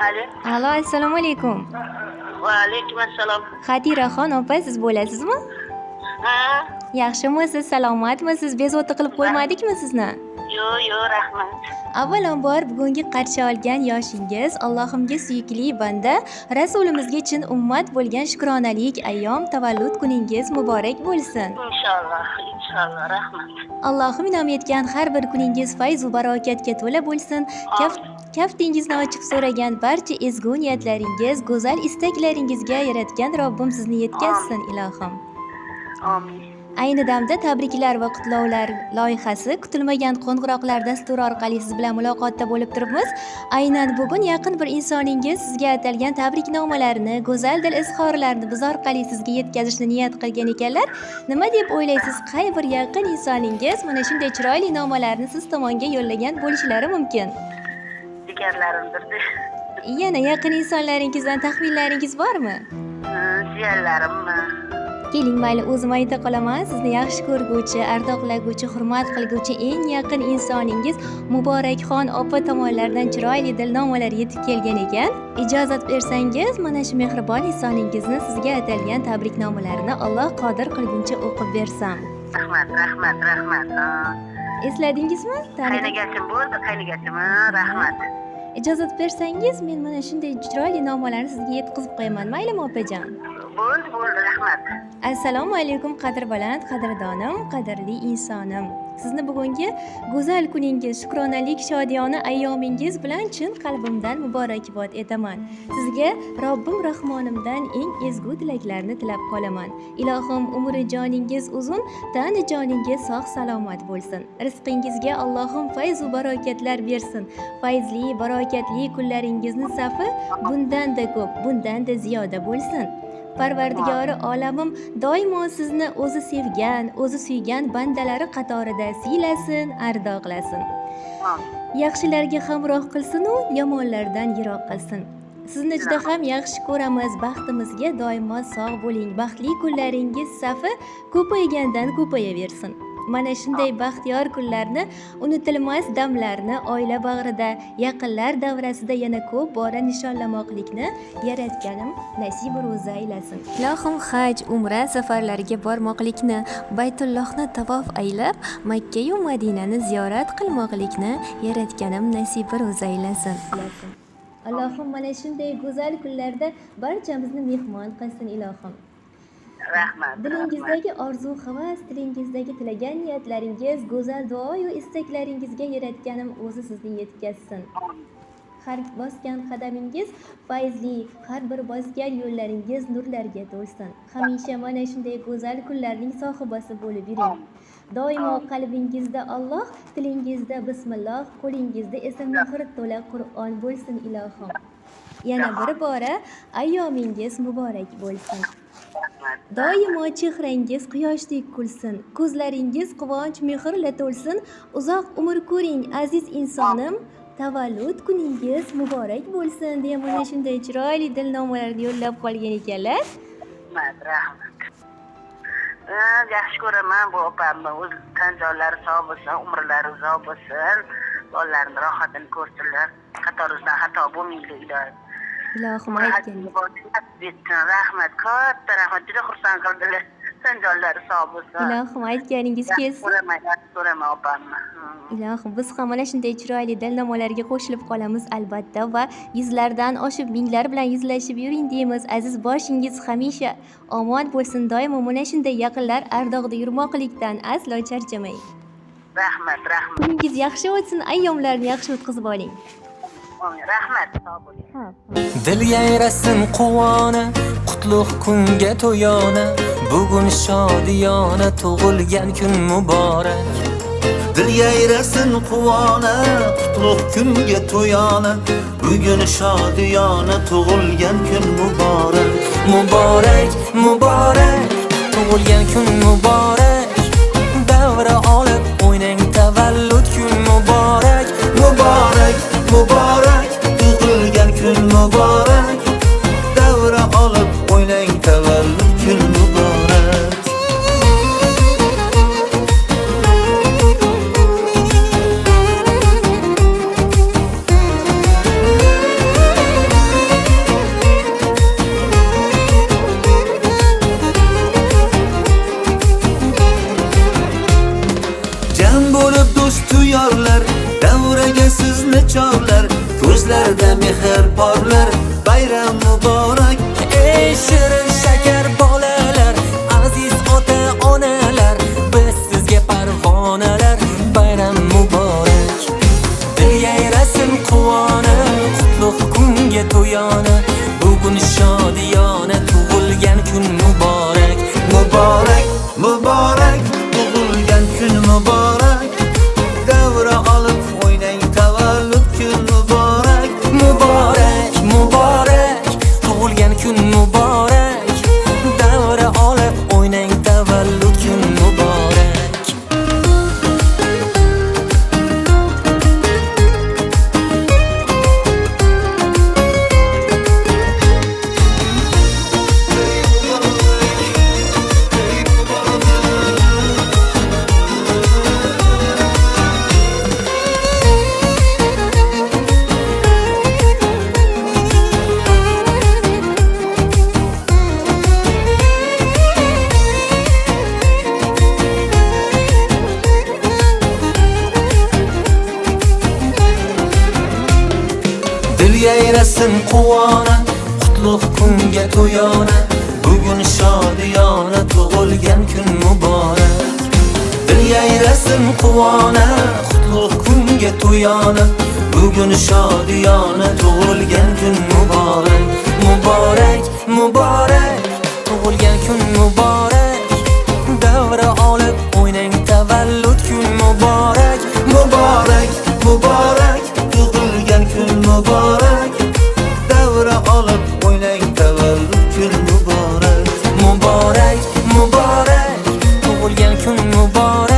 Alo. Alo, assalomu alaykum. Va alaykum assalom. Xatiraxon opa, siz bo'lasizmi? Ha? Yaxshimisiz, salomatmisiz? Bezovta qilib qo'ymadikmi sizni? Yo'q, yo'q, rahmat. Avvalambor bugungi qarshi olgan yoshingiz Allohimga suyukli banda, Rasulimizga chin ummat bo'lgan shukronalik ayyom tavallud kuningiz muborak bo'lsin. Inshaalloh, inshaalloh, rahmat. Allohim inom etgan har bir kuningiz fayz va barokatga to'la bo'lsin. Kaftingizni ochib so'ragan barcha ezgu niyatlaringiz, go'zal istaklaringizga yaratgan Robbim sizni yetkazsin, ilohim. Amin. Ayni damda tabriklar va qutlovlar loyihasi kutilmagan qo'ng'iroqlar dasturi orqali siz bilan muloqotda bo'lib turibmiz. Aynan bugun yaqin bir insoningiz sizga atalgan tabriknomalarni, go'zal dil izhorlarini biz orqali sizga yetkazishni niyat qilgan ekanlar. Nima deb o'ylaysiz, qay bir yaqin insoningiz mana shunday chiroyli nomalarni siz tomonga yo'llagan bo'lishlari mumkin? Jigarlarimdir. Yana yaqin insonlaringizdan taxminlaringiz bormi? Jiyanlarimmi? Keling, mayli, o'zim ayta qolaman. Sizni yaxshi ko'rguvchi, ardoqlaguvchi, hurmat qilguvchi eng yaqin insoningiz Muborakxon opa tomonlaridan chiroyli dilnomalar yetib kelgan ekan. Ijozat bersangiz, mana shu mehribon insoningizni sizga atalgan tabriknomalarini Alloh qodir qilguncha o'qib bersam. Rahmat, rahmat, rahmat. Esladingizmi? Qaynagachim bo'ldi, qaynagachim, rahmat. Ijozat bersangiz, men mana shunday chiroyli nomalarni sizga yetkazib qo'yaman. Maylimi, opajon? Bo'ldi, bo'ldi, rahmat. Assalomu alaykum, qadrbaland, qadrdonim, qadrli insonim. Sizni bugungi go'zal kuningiz, shukronalik shodiyona ayyomingiz bilan chin qalbimdan muborakbod etaman. Sizga Robbim Rahmonimdan eng ezgu tilaklarni tilab qolaman. Ilohim, umri joningiz uzun, tani joningiz sog' salomat bo'lsin. Rizqingizga Allohim fayz va barokatlar bersin. Fayzli, barokatli kunlaringizni safi bundan-da ko'p, bundan-da ziyoda bo'lsin. Parvardigori olamim doimo sizni o'zi sevgan, o'zi suygan bandalari qatorida siylasin, ardoqlasin. Yaxshilarga hamroh qilsin-u, yomonlardan yiroq qilsin. Sizni juda ham yaxshi ko'ramiz, baxtimizga doimo sog' bo'ling. Baxtli kunlaringiz safi ko'paygandan ko'payaversin. Mana shunday baxtiyor kunlarni, unutilmas damlarni oila bag'rida, yaqinlar davrasida yana ko'p bora nishonlamoqlikni yaratganim nasib ro'za aylasin. Ilohim haj, umra safarlariga bormoqlikni, Baytullohni tavof aylab, Makka yu Madinani ziyorat qilmoqlikni yaratganim nasib ro'za aylasin. Allohim mana shunday go'zal kunlarda barchamizni mehmon qilsin ilohim. Rahmat. Dilingizdagi orzu havas, tilingizdagi tilagan niyatlaringiz, go'zal duoyu istaklaringizga yaratganim o'zi sizni yetkazsin. Har bosgan qadamingiz fayzli, har bir bosgan yo'llaringiz nurlarga to'lsin. Hamisha mana shunday go'zal kunlarning sohibasi bo'lib yuring. Doimo qalbingizda Alloh, tilingizda bismillah, qo'lingizda esa mehr to'la Qur'on bo'lsin ilohim. Yana bir bora ayyomingiz muborak bo'lsin. Doimo chehrangiz quyoshdek kulsin, ko'zlaringiz quvonch mehrla to'lsin. Uzoq umr ko'ring aziz insonim. Tavallud kuningiz muborak bo'lsin deya mana shunday chiroyli dilnomalarni yo'llab qolgan ekanlar. Rahmat, rahmat. Yaxshi ko'raman bu opamni. O'z tan jonlari sog' bo'lsin, umrlari uzoq bo'lsin, bolalarini rohatini ko'rsinlar. Qatorimizdan xato bo'lmaydi ilohim. Ilohim aytganingiz. Rahmat, katta rahmat, juda xursand qildilar. Tan jonlari sog' bo'lsin. Ilohim aytganingiz kelsin. Ko'raman, yaxshi ko'raman opamni. Ilohim, biz ham mana shunday chiroyli dilnomalarga qo'shilib qolamiz albatta va yuzlardan oshib minglar bilan yuzlashib yuring deymiz. Aziz boshingiz hamisha omon bo'lsin, doimo mana shunday yaqinlar ardog'ida yurmoqlikdan aslo charchamang. Rahmat, rahmat. Kuningiz yaxshi o'tsin, ayyomlarni yaxshi o'tkazib oling. Rahmat, sog' bo'ling. Dil yayrasin quvona, qutlug' kunga to'yona, bugun shodiyona tug'ilgan kun muborak. Dil yayrasin quvona, qutlug' kunga to'yona, bugun shodiyona tug'ilgan kun muborak. Muborak, muborak, tug'ilgan kun muborak. Davra olib o'ynang tavallud kun muborak. Muborak, muborak, tug'ilgan kun muborak. Davra olib o'ynang tavallud kun muborak. Ko'zlarda mehr porlar, bayram muborak. Ey shirin shakar bolalar, aziz ota onalar, biz sizga parvonalar, bayram muborak. Dil yayrasin quvona, qutlug' kunga to'yona, bugun shodiyona tug'ilgan kun muborak. Muborak, muborak, tug'ilgan kun muborak. Davra olib o'ynang, tavallud kun muborak. Muborak, muborak, tug'ilgan kun muborak. Davra olib o'ynang, tavallud kun muborak. Dil yayrasin quvona, qutlug' kunga to'yona, bugun shodiyona tug'ilgan kun muborak. Dil yayrasin quvona, qutlug' kunga to'yona, bugun shodiyona tug'ilgan kun muborak. Muborak, muborak, tug'ilgan kun muborak. Davra olib o'ynang, tavallud kun muborak. Muborak, muborak, tug'ilgan kun muborak. Davra olib o'ynang, tavallud kun muborak. Muborak, muborak, tug'ilgan kun muborak.